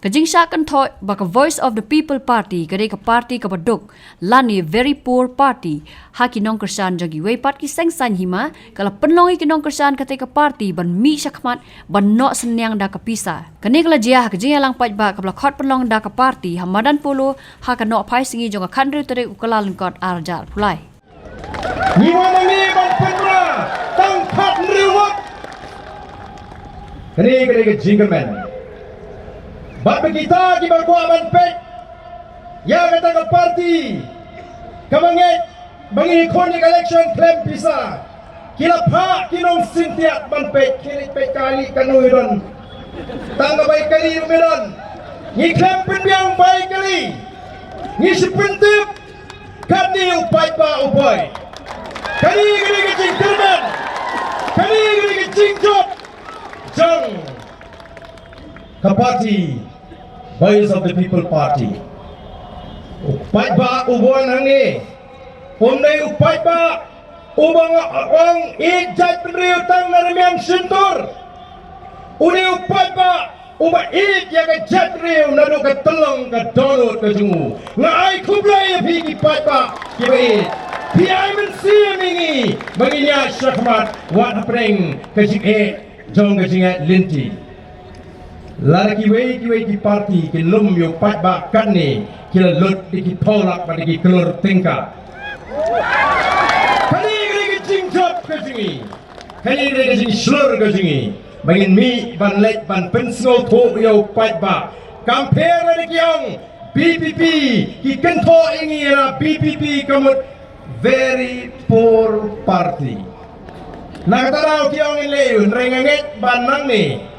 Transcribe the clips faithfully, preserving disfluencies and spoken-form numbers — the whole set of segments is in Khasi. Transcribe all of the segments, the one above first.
Ka jingshah kynthoh ba ka Voice of the People Party ka dei ka party kaba duk lane very poor party ha ki nongkyrshan jong kiwei pat ki seng saiñ hima, ka la pynlong ïa ki nongkyrshan kata ka party ban mih shakhmat ban noh synñiang da ka pisa. Kane ka la jia ha ka jingïalang paidbah kaba la khot pynlong da ka party ha madan Polo ha ka nohphai sngi jong ka khathynriew tarik u Kyllalyngkot arhajar arphew lai. Ngi wan hangne ban pynbna tang khathynriew ngut. Kane ka dei ka jingkyrmen. Bad ba kita kiba kwah ban peit ïa kata ka party kaba ngeit ba ngi khun ïa ka election khlem pisa, ki la phah ki nongsyntiat ban peit, ki leit peit kali kano i don. Tang ka bai kali ruh i don. Ngi khlem pynbiang bai kali. Ngi shu pyntip katne u paidbah u poi. Kane ka dei ka jingkyrmen. Kane ka dei ka jingjop jong ka party Voice of the People Party. U paidbah u wan hangne um dei u paidbah uba nga ong ïeit jaitbynriew tang na rmiang shyntur. U dei u paidbah uba ïeit ïa ka jaitbynriew naduh ka tyllong ka dohnud ka jong u. Nga ai khublei ïa phi ki paidbah kiba ïeit. Phi ai mynsiem ïa ngi ba ngin ïaid shakhmat wat hapdeng ka jingeh jong ka jingïaid lynti. Lada kiwei kiwei ki party kin lum ïa u paidbah katne, ki la lut da ki phew lak bad da ki klur tyngka. Kane ka dei ka jingjop ka jong ngi. Kane ka dei ka jingshlur ka jong ngi ba ngin mih ban leit ban pynsngewthuh ïa u paidbah. Kam pher lada ki ong VPP, ki kynthoh ïa ngi ïa la VPP ka mut very poor party. Na kata daw ki ong in lei, hynrei nga ngeit ba nangne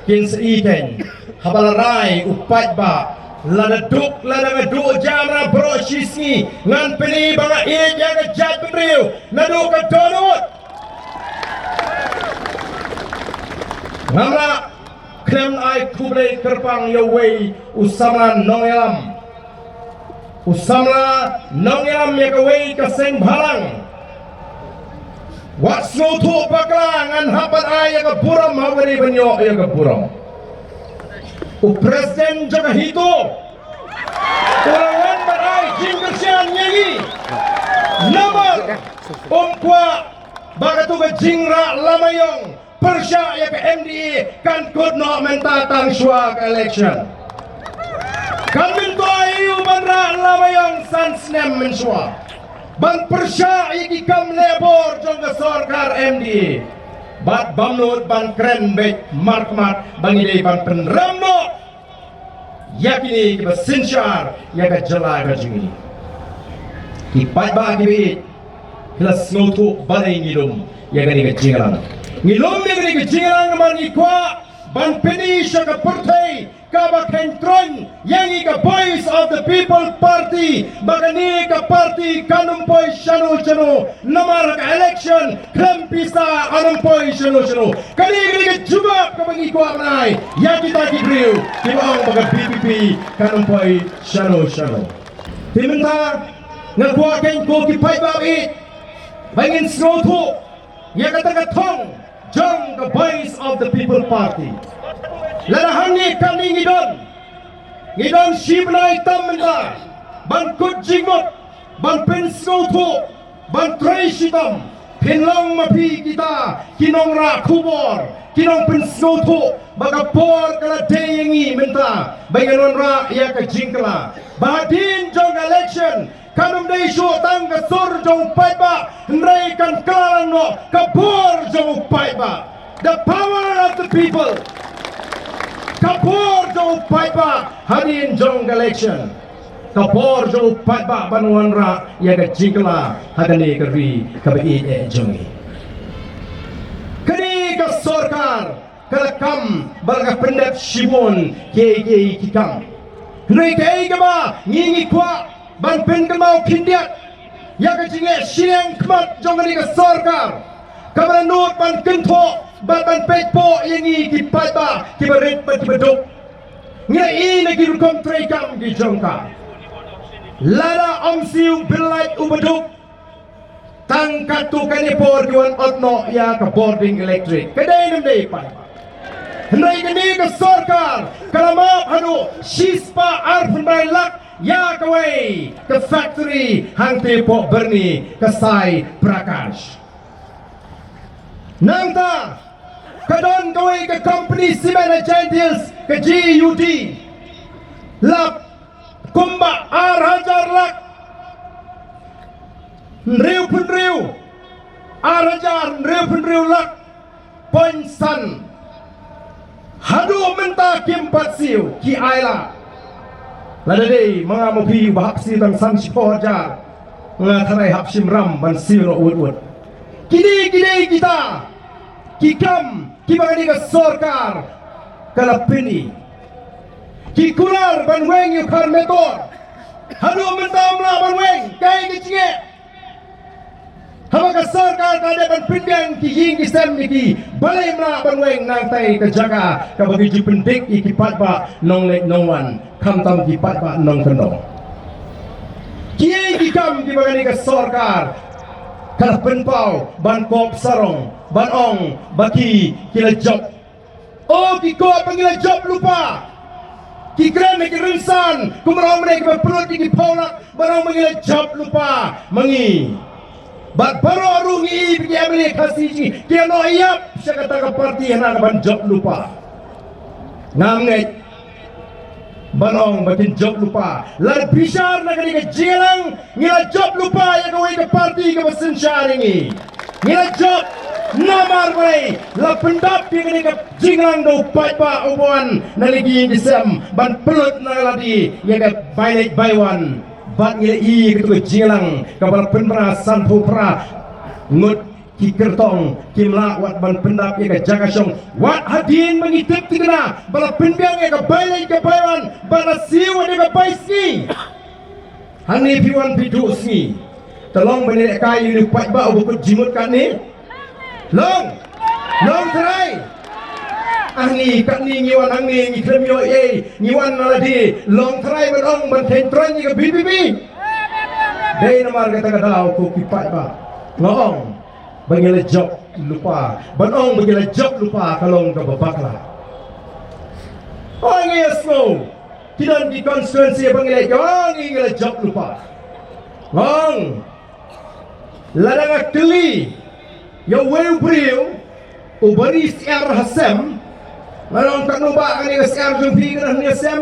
kin sa ïeit. Haba la rai u paidbah, lada duk lada nga duh jam na baroh shi sngi, ngan pyni ba nga ïeit ïa ka jaitbynriew naduh ka dohnud. Ngam lah khlem ai khublei kyrpang ïa uwei u samla nongïalam. U samla nongïalam ïa kawei ka seng bhalang. Wat sngewthuh bakla, ngan hap ban ai ïa ka burom ha uwei ban ïoh ïa ka burom. U president jong ka HITO u la wan ban ai jingkyrshan ïa ngi. Namar um kwah ba katu ka jingrah lama ïong pyrshah ïa ka MDA kan kut noh mynta tang shuwa ka election. Kan myntoi u ban rah lama ïong san snem mynshuwa ban pyrshah ïa ki kam leh bor jong ka sorkar MDA. Bad bamnud ban kren beit markhmat ba ngi dei ban pynrem noh ïa kine kiba synshar ïa ka jylla ka jong ngi. Ki paidbah kiba ïeit, ki la sngewthuh balei ngi lum ïa kane ka jingïalang. Ngi lum ïa kane ka jingïalang namar ngi kwah ban pyni sha ka pyrthei kaba khein kren ïa ngi ka Voice of the People Party ba kane ka party kan ym poi shano shano. Namar ka election khlem pisa kan ym poi shano shano. Kane ka dei ka jubab kaba ngi kwah ban ai ïa kita ki briew kiba ong ba ka VPP kan ym poi shano shano. Te mynta nga kwah khein ko ki paidbah ba ïeit ba ngin sngewthuh ïa kata ka thong jong ka Voice of the People Party. Lada hangne kane ngi don, ngi don shi bnai tam mynta ban kut jingmut, ban pynsngewthuh, ban trei shitom. Pynlong ma phi kita ki nongrah khubor, ki nongpynsngewthuh ba ka por ka la dei ïa ngi mynta ba ngin wanrah ïa ka jingkylla. Ba hadien jong ka election kan ym dei shuh tang ka sur jong u paidbah, hynrei kan kylla lang noh ka bor jong u paidbah. The power of the people. Ka bor jong u paidbah hadien jong ka election. Ka bor jong u paidbah ban wanrah ïa ka jingkylla ha kane ka ri kaba ïeit eh jong ngi. Kane ka sorkar ka la kam bad ka pyndep shibun kiei kiei ki kam. Hynrei kaei kaba ngi ngi kwah ban pynkynmaw khyndiat ïa ka jingleh shiliang khmat jong kane ka sorkar kaba la nud ban kynthoh bad ban peit poh ïa ngi ki paidbah kiba rit bad kiba duk. Ngi la ïohi na ki rukom treikam ki jong ka. Lada ym siew bill light uba duk, tang katto katne por ki wan ot noh ïa ka bording electric. Ka dei ne ym dei paidbah? Hynrei kane ka sorkar ka la map haduh shispah arphew lai lak ïa kawei ka factory hangtei hapoh Byrni, ka Sai Prakash. Nangta ka don kawei ka company cement ha Jaintia Hills, ka J U D, lap kumba ar hajar lak, hynriewphew hynriew, ar hajar hynriewphew hynriew lak point san. Haduh mynta kim pat siew, ki ai la. Lada dei ma nga ma phi ba hap siew tang san shiphew hajar, nga tharai hap shim ram ban siew noh wut wut. Kine kine kita ki kam kiba kane ka sorkar ka la pyni. Ki kular ban weng ïa u Kharmetor, haduh mynta ym lah ban weng, kaei ka jingeh? Haba ka sorkar ka dei ban pynbiang ki ïing ki sem ïa ki, balei ym lah ban weng? Nangta ka jaka kaba ki ju pyndik ïa ki paidbah nongleit nongwan, khamtam ki paidbah nongkyndong. Kiei ki kam kiba kane ka sorkar ka la pynpaw ban kop sarong, ban ong ba ki, ki la jop? O, ki kop ba ngi la jop lypa. Ki kren ha ki rynsan, kumba ong mynne kiba pynlut ïa ki phew lak, ban ong ba ngi la jop lypa ma ngi. Bad baroh ruh ngi i ba ki M L A Khasi jong ngi ki ïa noh ïap sha kata ka party hana ka ban jop lypa. Ngam ngeit ban ong ba kin jop lypa. Lada bishar na kane ka jingïalang, ngi la jop lypa ïa kawei ka party kaba synshar ïa ngi. Ngi la jop namar balei? La pyndap ïa kane ka jingïalang da u paidbah uba wan na la ki ïing ki sem ban pynlut na la ki ïa ka bai leit bai wan. Bad ngi la i ïa katu ka jingïalang kaba la pynbna sanphew phra ngut ki kyrtong, kim lah wat ban pyndap ïa ka jaka shong. Wat hadien ba ngi tip thikna ba la pynbiang ïa ka bai leit ka bai wan, ba la siew wat ïa ka bai sngi. Hangne phi wan phi duh sngi. Te long ban ïalehkai ïa u paidbah uba kut jingmut katne? Long. Long trai. Hangne katne ngi wan hangne ngi khlem ïoh ei, ngi wan na lade. Long trai ban ong ban kheiñ troiñ ïa ka V P P? Dei namar kata ka daw ko ki paidbah nga ong ba ngi la jop lypa. Ban ong ba ngi la jop lypa ka long kaba bakla. O, ngi ïa sngew ki don ki constituency ba ngi la, o, ngi, ngi la jop lypa. Nga ong lada nga kylli ïa uwei u briew uba ri syiar ha sem, nga ong katno ba kane ka syiar jong phi ka don hangne ha sem?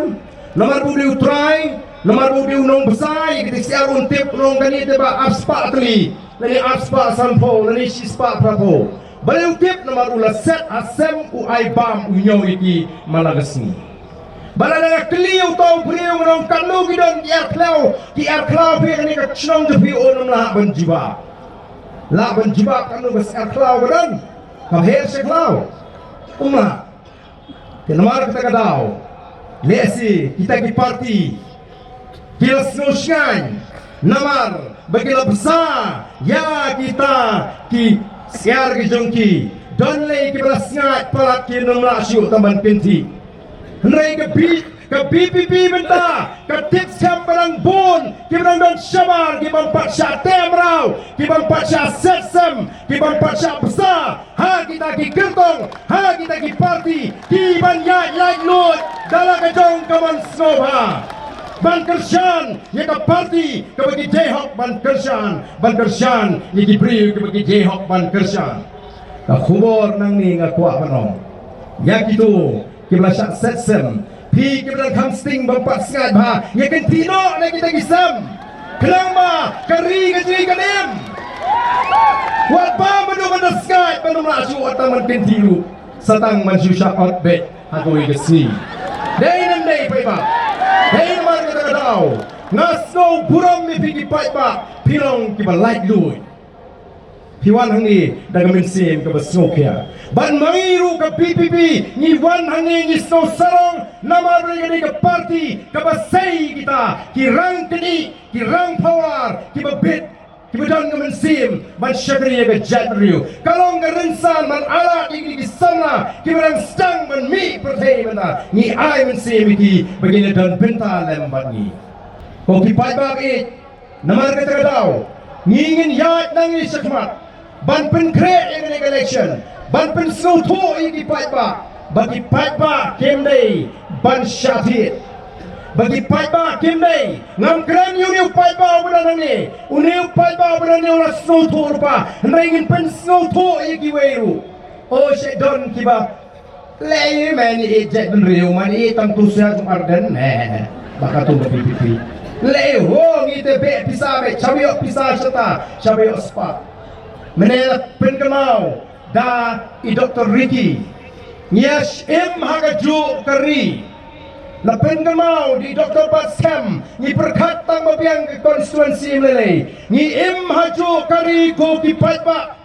Namar ba u dei u trai, namar ba u dei u nongbsa, ïa kata ka syiar un tip, un ong kane te ba arspah tylli, lane arspah sanphew, lane shispah phraphew. Balei u tip? Namar u la set ha sem, u ai bam, u ñiew ïa ki man la ka sngi. Ba lada nga kylli ïa uta u briew, nga ong katno ki don ki ar khlaw, ki ar khlaw phi ha kane ka shnong jong phi, un ym lah ban jubab. Lah ban jubab katno ka ar khlaw ka don, ka her shi khlaw? Um lah. Te namar kata ka daw, lehse kita ki party ki la sngew shngaiñ namar ba ki la bsa ïa kita ki syiar ki jong ki. Don lei kiba la sngaid palat, kim lah shuh tang ban kynthih. Hynrei ka B, ka V P P mynta ka tip skhem ba dang bun kiba dang don shabar, ki bym pat shah teh mraw, ki bym pat shah set sem, ki bym pat shah bsa ha kita ki kyrtong, ha kita ki party, ki ban ïaid laitluid da la ka jong ka mon sngewbha ban kyrshan ïa ka party kaba ki dei hok ban kyrshan, ban kyrshan ïa ki briew kiba ki dei hok ban kyrshan. Ka khubor nangne nga kwah ban ong ïa kito kiba la shah set sem, phi kiba dang kham sting bym pat sngaid bha, ïa kynthih noh na kita ki sem. Khnang ba ka ri ka jong ngi kan im. Wat bam haduh ban da sngaid, ban ym lah shuh tang ban kynthih ruh, sa tang ban shu shah ot beit ha kawei ka sngi. Dei ne ym dei paidbah? Dei. Namar kata ka daw nga sngew burom ïa phi ki paidbah, phi long kiba laitluid. Phi wan hangne da ka mynsiem kaba sngewkhia. Bad ma ngi ruh ka V P P ngi wan hangne ngi sngew sarong namar ba ka dei ka party kaba sei kita ki rang knieh, ki rang power, kiba bit, kiba don ka mynsiem ban shakri ïa ka jaitbynriew. Ka long ka rynsan ban ailad ïa ki samla kiba dang sdang ban mih pyrthei mynta. Ngi ai mynsiem ïa ki ba kin ïa don bynta lem bad ngi. Ko ki paidbah, namar kata ka daw ngi ngin ïaid nangne shakhmat ban pynkhreh ïa kane ka election, ban pynsngewthuh ïa ki paidbah Ba ki paidbah kim dei ban shah thied. Ba ki paidbah kim dei, ngam kren ïa une u paidbah uba don hangne, une u paidbah uba don hangne u la sngewthuh ruh pa, hynrei ngin pynsngewthuh ïa kiwei ruh. O, shet don kiba leh ïa, man ïa jaitbynriew, man ïa tang tu sia tu Ardent, ne ba ka tu ka P P P. Leh ïa, ho, ngi te beh pisa, beh, shaba ïoh pisa shata, shaba ïoh spah. Mynne la pynkynmaw da i Doktor Ricky. Ngi ïa im ha kajuh ka ri. La pynkynmaw da i Doktor Batskhem, ngi pyrkhat tang ba biang ka constituency Mawlai. Ngi im ha juh ka ri ko ki paidbah.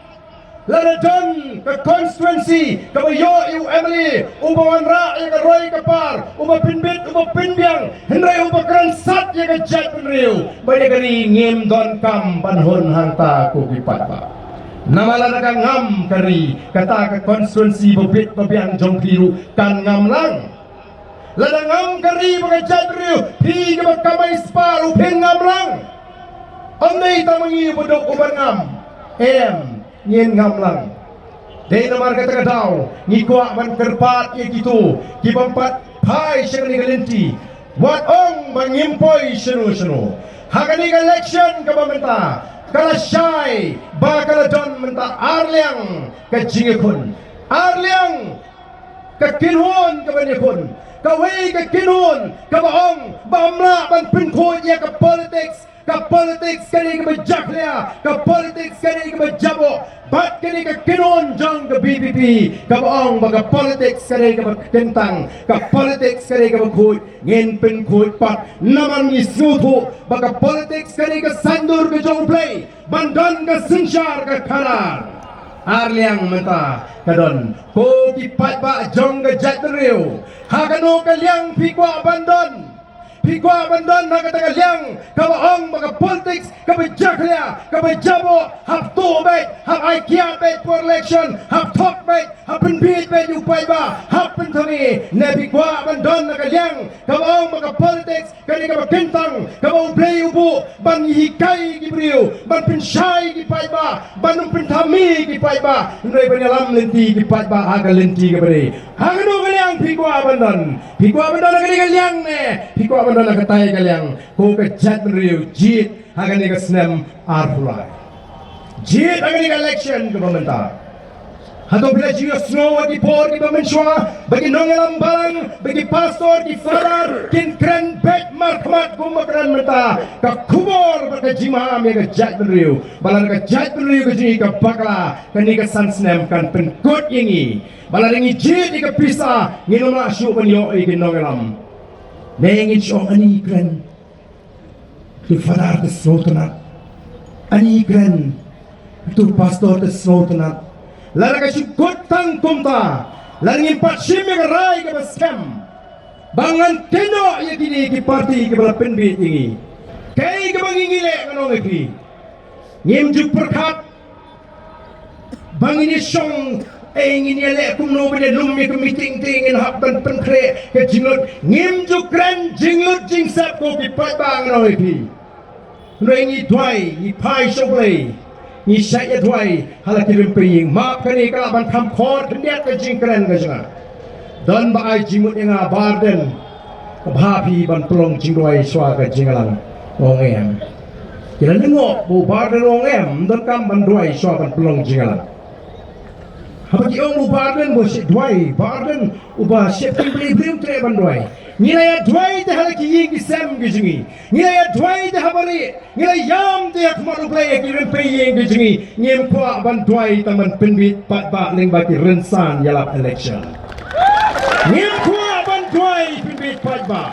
Lada don ka constituency kaba ïoh ïa u M L A uba wanrah ïa ka roi ka par, uba pynbit, uba pynbiang, hynrei uba kren sat ïa ka jaitbynriew, ba ïa ka ri ngim donkam ban hun hangta ko ki paidbah. Namar lada ka ngam ka ri, kata ka constituency ba bit ba biang jong phi ruh kan ngam lang. Lada ngam ka ri bad ka jaitbynriew, phi kiba kamai spah ruh phin ngam lang. Ym dei tang ma ngi uba duk uba ngam. Em, ngin ngam lang. Dei namar kata ka daw ngi kwah ban kyrpad ïa kito ki bym pat phai sha kane ka lynti. Wat ong ba ngim poi shano shano. Ha kane ka election kaba mynta, ka la shai ba ka la don mynta ar liang ka jingïakhun. Ar liang ka kynhun kaba ïakhun. Kawei ka kynhun kaba ong ba ym lah ban pynkhuid ïa ka politics. Ka politics ka dei kaba jakhlia, ka politics ka dei kaba jaboh. Bad ka dei ka kynhun jong ka V P P kaba ong ba ka politics ka dei kaba kyntang, ka politics ka dei kaba khuid. Ngin pynkhuid pat namar ngi sngewthuh ba ka politics ka dei ka saiñdur ka jong U Blei ban don ka synshar ka khadar. Ar liang mynta ka don. Ko ki paidbah jong ka jaitbynriew, ha kano ka liang phi kwah ban don? Phi kwah ban don ha kata ka liang kaba ong ba ka politics kaba jakhlia, kaba jaboh, hap tuh beit, hap ai kiad beit por election, hap thok beit, hap pynbiej beit u paidbah, hap pynthame? Ne phi kwah ban don ha ka liang kaba ong ba ka politics ka dei kaba kyntang, kaba U Blei u buh ban hikai ki briew, ban pynshai ki paidbah, ban ym pynthame ki paidbah, hynrei ban ïalam lynti ki paidbah ha ka lynti kaba dei? Ha kano ka liang phi kwah ban don? Phi kwah ban don ha kane ka liang ne phi kwah ban don ha katai ka liang? Ko ka jaitbynriew, jied ha kane ka snem arphew lai. Jied ha kane ka election kaba mynta. Hato phi la ju ïohsngew ha ki por kiba mynshuwa ba ki nongïalam balang, ba ki pastor, ki father kin kren beit markhmat kumba kren mynta? Ka khubor bad ka jingmaham ïa ka jaitbynriew, ba lada ka jaitbynriew ka jong ngi ka bakla, kane ka san snem kan pynkut ïa ngi. Ba lada ngi jied ïa ka pisa, ngin ym lah shuh ban ïoh ïa ki nongïalam. Ne ngin shu ong, ani kren, ki father te sngewtynnat. Ani kren, tu pastor te sngewtynnat. Lada ka shu kut tang kumta, lada ngim pat shim ïa ka rai kaba skhem ba ngan kynnoh ïa kine ki party kiba la pynbiej ïa ngi, kaei kaba ngi ngi leh, ngan ong ïa phi. Ngim ju pyrkhat ba ngin ïa shong, eh, ngin ïa leh kumno, ban ïa lum ïa ka meeting te ngin hap ban pynkhreh ka jinglut. Ngim ju kren jinglut jingsep ko ki paidbah, ngan ong ïa phi. Hynrei ngi duwai, ngi phai sha U Blei, ngi shait ïa duwai ha la ki rympei ïing. Map kane ka lah ban kham khot khyndiat ka jingkren ka jong nga. Don ba ai jingmut ïa nga, Bah Ardent, ka bha phi ban pynlong jingduwai shuwa ka jingïalang. Ong em. Ki la lyngngoh ba u Bah Ardent u ong em, ym donkam ban duwai shuwa ban pynlong jingïalang. Haba ki ong u Bah Ardent ba u shait duwai, Bah Ardent uba shait pynblei briew, treh ban duwai. Ngi la ïa duwai te ha la ki ïing ki sem ki jong ngi. Ngi la ïa duwai te ha barieh. Ngi la ïam te ha khmat U Blei ha ki rympei ïing ki jong ngi. Ngim kwah ban duwai tang ban pynbiej paidbah lyngba ki rynsan ïalap election. Ngim kwah ban duwai pynbiej paidbah.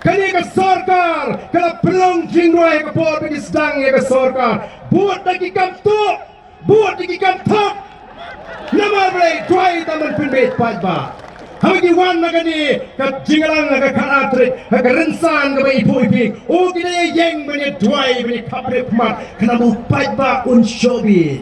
Kane ka sorkar ka la pynlong jingduwai ha ka por ba ki sdang ïa ka sorkar. Bud da ki kam tuh, bud da ki kam thok. Namar balei? Duwai tang ban pynbiej paidbah. Haba ki wan ha kane ka jingïalang ha ka khatar tarik, ha ka rynsan kaba iphuh iphieng, u, ki dei ïa ïeng ban ïa duwai, ban ïa khapbriew khmat, khnang ba u paidbah un shong bieit.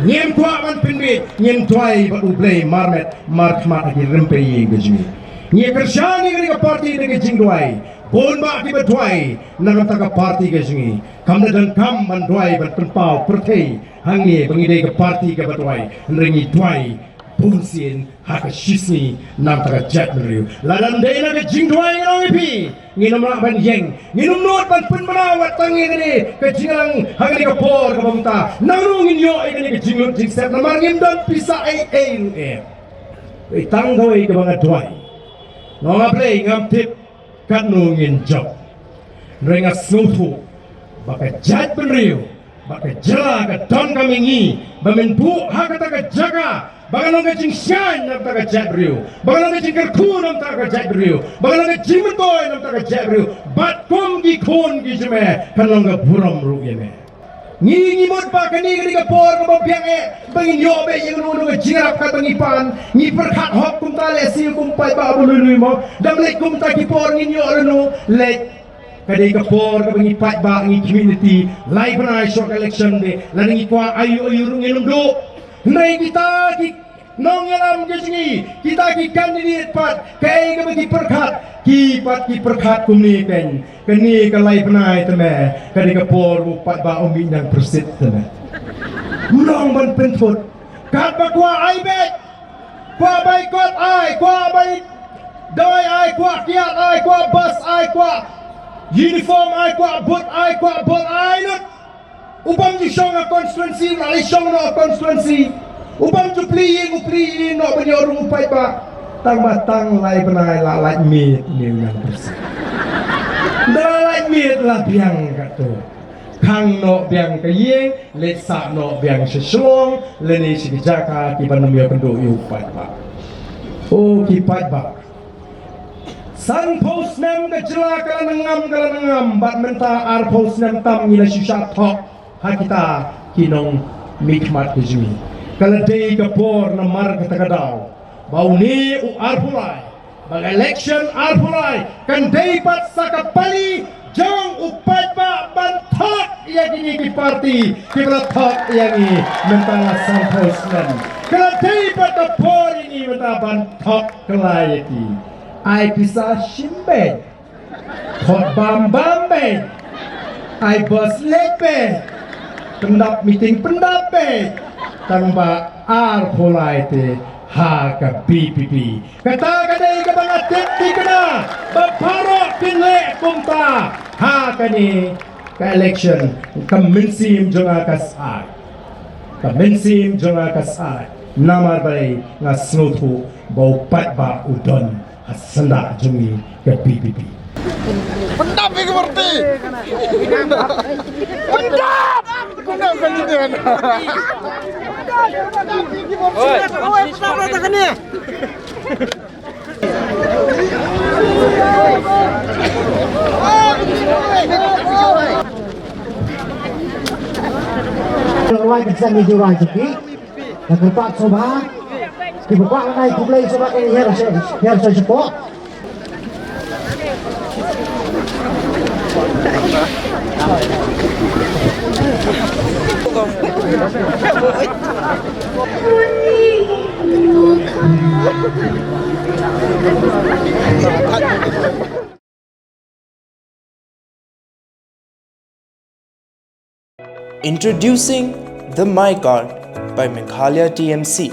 Ngim kwah ban pynbiej, ngin duwai bad U Blei marmet markhmat ha ki rympei ïing ka jong ngi. Ngi ïa kyrshan ïa kane ka party da ka jingduwai. Bun bah kiba duwai na ka bynta ka party ka jong ngi. Kam da donkam ban duwai ban pynpaw pyrthei hangne ba ngi dei ka party kaba duwai. Hynrei ngi duwai bun sien ha ka shisngi namar ka jaitbynriew. Lada ym dei na ka jingduwai ngan ong ïa phi, ngin ym lah ban ïeng, ngin ym nud ban pynbna wat tang ïa kane ka jingïalang ha kane ka por kaba mynta. Nangno ngin ïoh ïa kane ka jinglut jingsep namar ngim don pisa ei ei ruh em. Tang kawei kaba nga duwai, nga ong, A Blei, ngam tip katno ngin jop. Hynrei nga sngewthuh ba ka jaitbynriew bad ka jylla ka donkam ïa ngi ba men buh ha kata ka jaka ba kan long ka jingshngaiñ na bynta ka jaitbynriew, ba kan long ka jingkyrkhu na bynta ka jaitbynriew, ba kan long ka jingmyntoi na bynta ka jaitbynriew. Bad kum ki khun ki jong me kan long ka burom ruh ïa me. Ngi ngi mut ba kane ka dei ka por kaba biang eh ba ngin ïoh beit ïa kano kano ka jingïarap katba ngi pan. Ngi pyrkhat hok kumta lehse kum paidbah ba lui lui mo. Dang leit kumta ki por ngin ïoh lano leit. Ka dei ka por kaba ngi paidbah ngi community lai bnai shuwa ka election de. Lada ngi kwah aïu aïu ruh ngin ym duh. Hynrei kita ki nongïalam ka jong ngi, kita ki candidate pat, kaei kaba ki pyrkhat, ki pat ki pyrkhat kumne keiñ. Kane ka lai bnai te me, ka dei ka por u paidbah u mih nang pyrshit te me. Mlong ban pynthut. Katba kwah ai beit, kwah bai kot ai, kwah bai dawai ai, kwah kiad ai, kwah bas ai, kwah uniform ai, kwah boot ai, kwah bor ai lut. U bym ju shong ha constituency, u la leit shong noh ha constituency. U bym ju plie ïing, u plie ïing noh ban ïoh rung u paidbah. Tang ba tang lai bnai la lait miet ne u nang pyrshah. Da la lait miet la biang katto. Khang noh biang ka ïing, leit sah noh biang sha Shillong, lane sha ki jaka kiban ym ïoh kynduh ïa u paidbah. O ki paidbah. Sanphew snem ka jylla ka la nangam, ka la nangam, bad mynta arphew snem tam ngi la shu shah thok ha kita ki nongmihkhmat ka jong ngi. Ka la dei ka por namar kata ka daw ba une u arphew lai, ba ka election arphew lai kan dei pat sa ka pali jong u paidbah ban thok ïa kine ki party kiba la thok ïa ngi mynta la sanphew snem. Ka la dei pat ka por ïa ngi mynta ban thok kylla ïa ki. Ai pisa shim beit, khot bam bam beit, ai bos leit beit, pyndap meeting pyndap beit. Tang ba arphew lai te ha ka V P P. Kata ka dei kaba nga tip thikna ba baroh kin leh kumta ha kane ka election. Ka mynsiem jong nga ka sah, ka mynsiem jong nga ka sah. Namar balei? Nga sngewthuh ba u paidbah u don ha syndah jong ngi ka V P P. Pyndap ïa ki party. Pyndap. Pyndap ka leader. Oi, oi, pyndap ïa kane. Rwai ka sani ju rwai jiki. Ka kyrpad sngewbha. Ki ba kwah ngai khublei sngewbha, ka hiar sha, hiar sha shapoh. Introducing the My Card by Meghalaya T M C.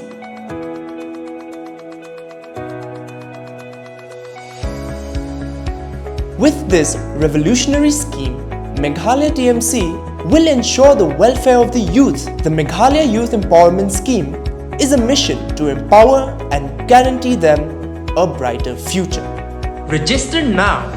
With this revolutionary scheme, Meghalaya T M C will ensure the welfare of the youth. The Meghalaya Youth Empowerment Scheme is a mission to empower and guarantee them a brighter future. Register now